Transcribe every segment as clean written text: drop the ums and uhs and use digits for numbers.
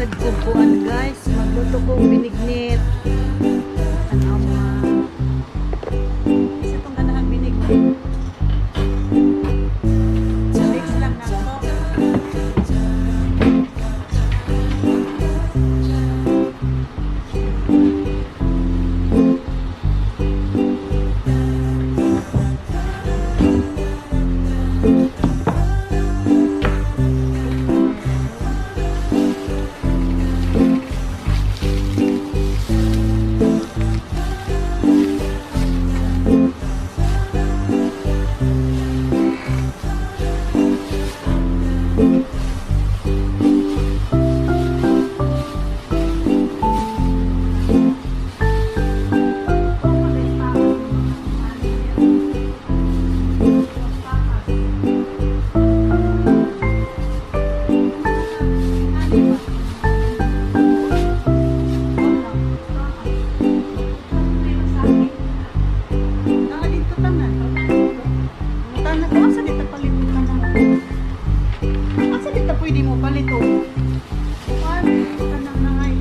Sad ko kuan, guys, magluto ko binignit. Tanawa. Isa tong ganahan binignit. Mix lang nako. Dito tanan. Tanan ko asa dito palit tanan. Asa dito pwede mo palit oh? Kuan kanang nangay.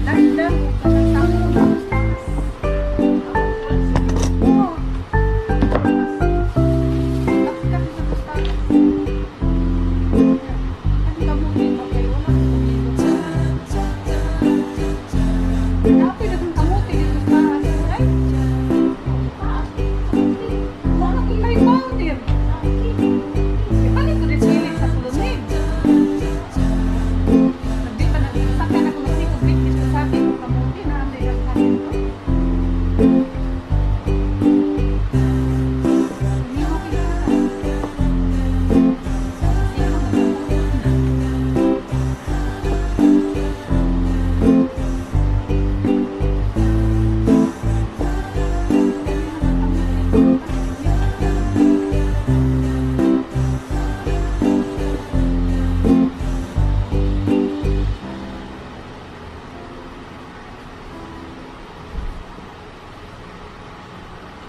Dandang o kanang tamo taas taas. Oo. Taas ka sa taas. Ano ka mo dito kay wala ko dito. Napoy daghang kamote dito sa taas. Ay. Wala ko kay powder. Ipalit ko din sa sa kulunid. Nagdi pa na saka na ko magsikog bitbit sa sabi ko kamote na ang daghan dito. Hindi mo kilala. Sino ba?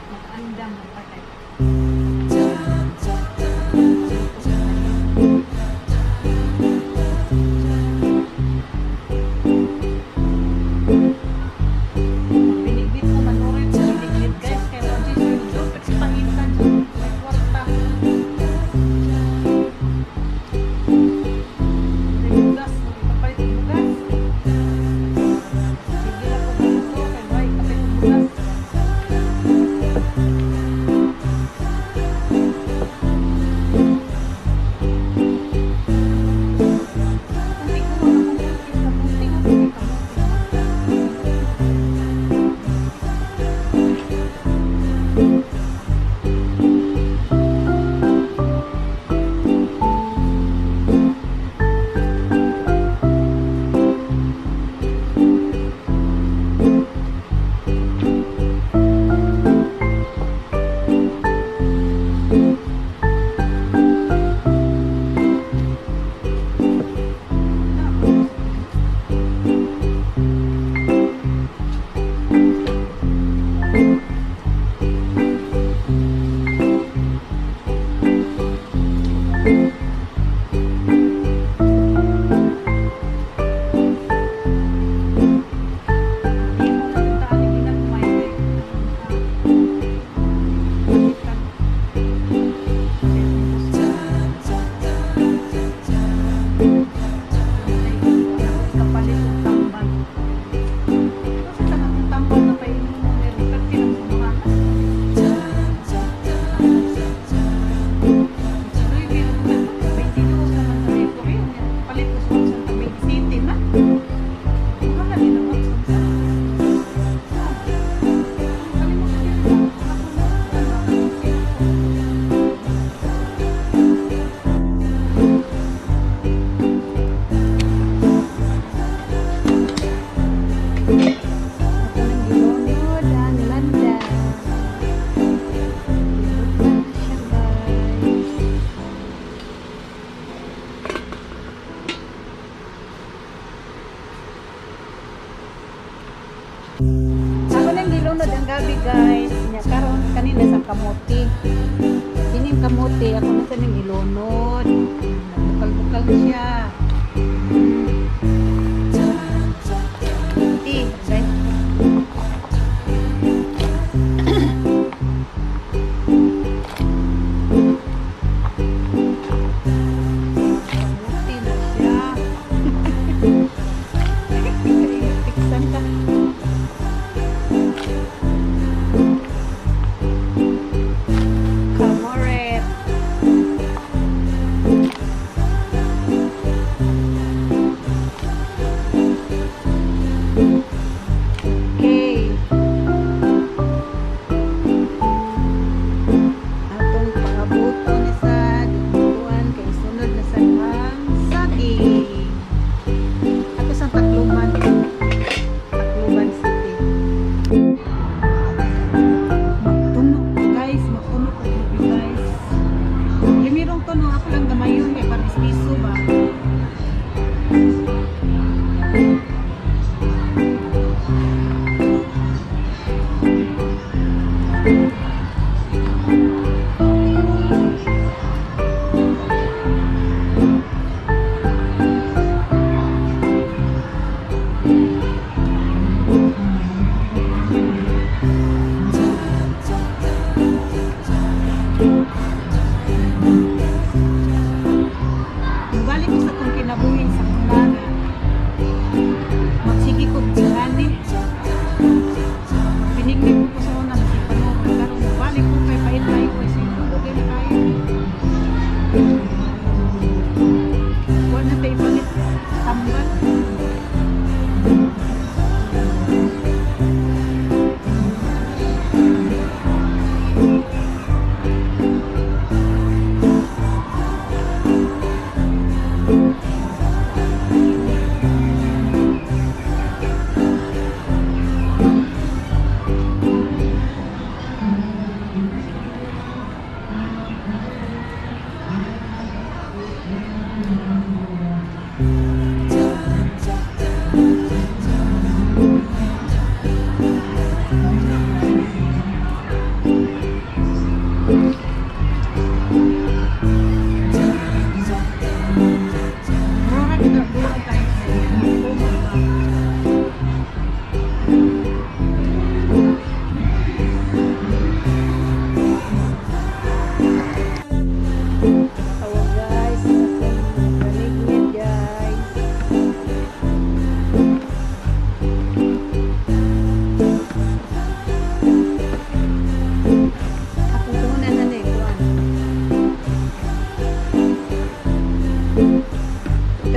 Nakaandam ang patay. Binigbit ko manuroy ko binigbit, guys, kay Roger Sundo pagpahitan may kwarta. May bugas, ipapalit og bugas. Sige lang ko maluto kay way kapit og bugas. Kunti ko mga kamuti kamuti nga kamuti kamuti. Hindi mo na tali ginagmay kay palitan. Kapalit og tambal. Kasi tanang tambal na pa mo meron perti ng sumuhana. 22 naman sa Mercury. Palit ko sa Watson tag 27 na. Mahal din ang Watson sa. Kalimot ko yun. Ako na, ano, Ako nang gilunod ang landa. Libot na siya, guys. Ako nang gilunod ang gabi, guys. Nya karon kanina sa kamote. Kining kamote ako na sa nang ilunod. Nagbukal-bukal na siya.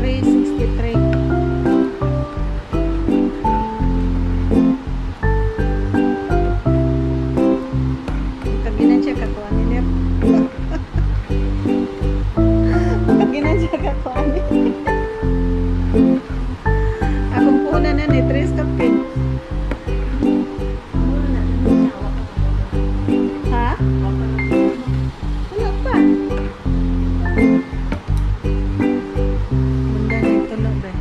363. Kaginan siya kakuha ni Nep. Kaginan siya kakuha ni. Akong puhunan na ni tres kapin. Mura na din siya. Wa pa. Ha? Wa pa na. Wala pa. Bunda na yung tulog eh.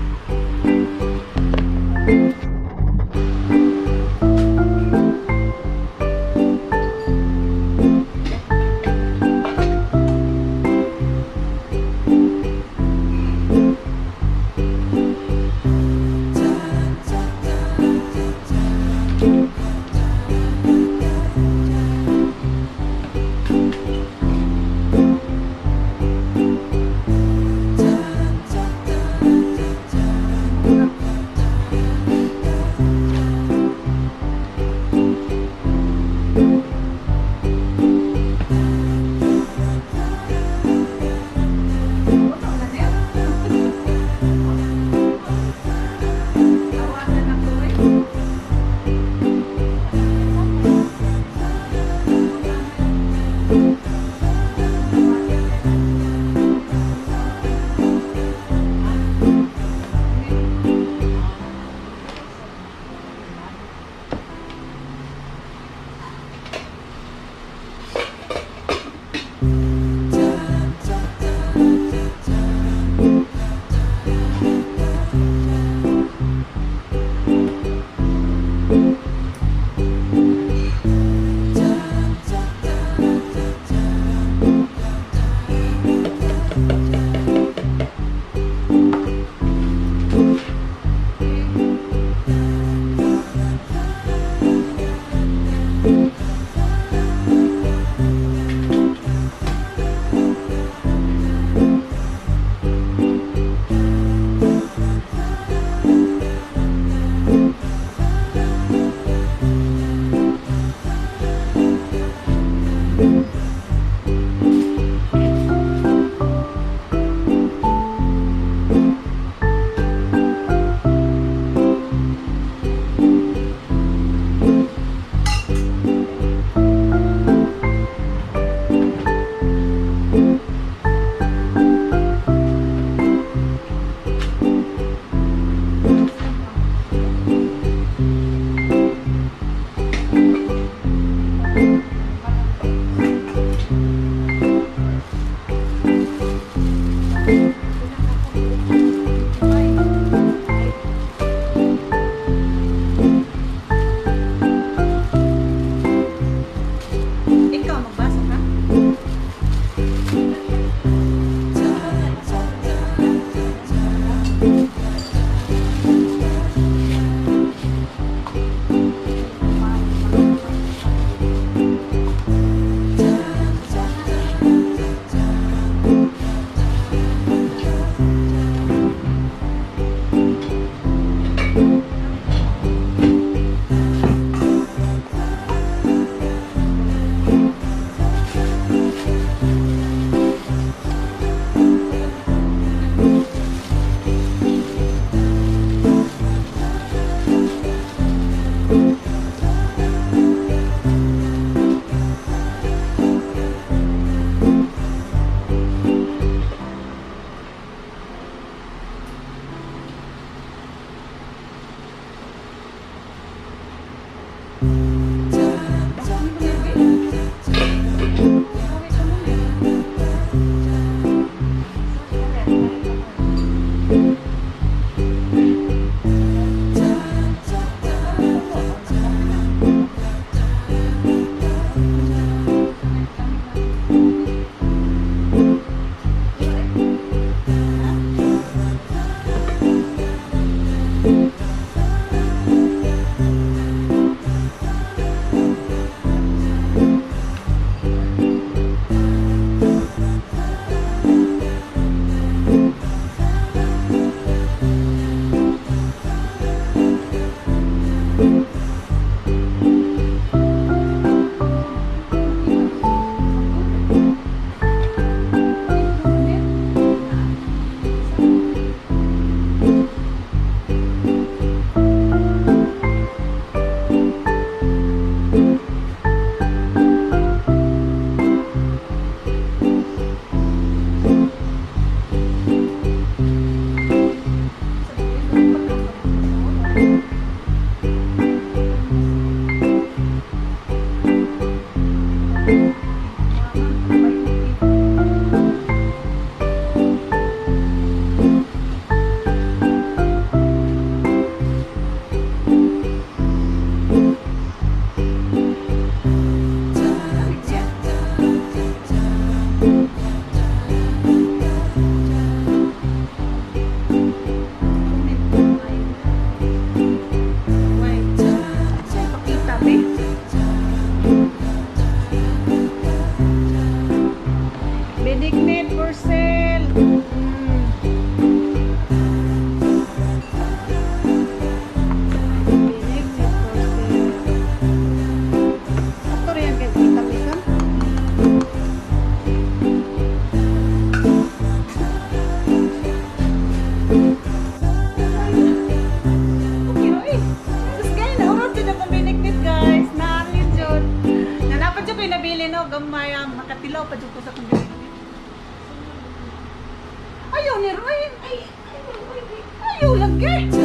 Lagi.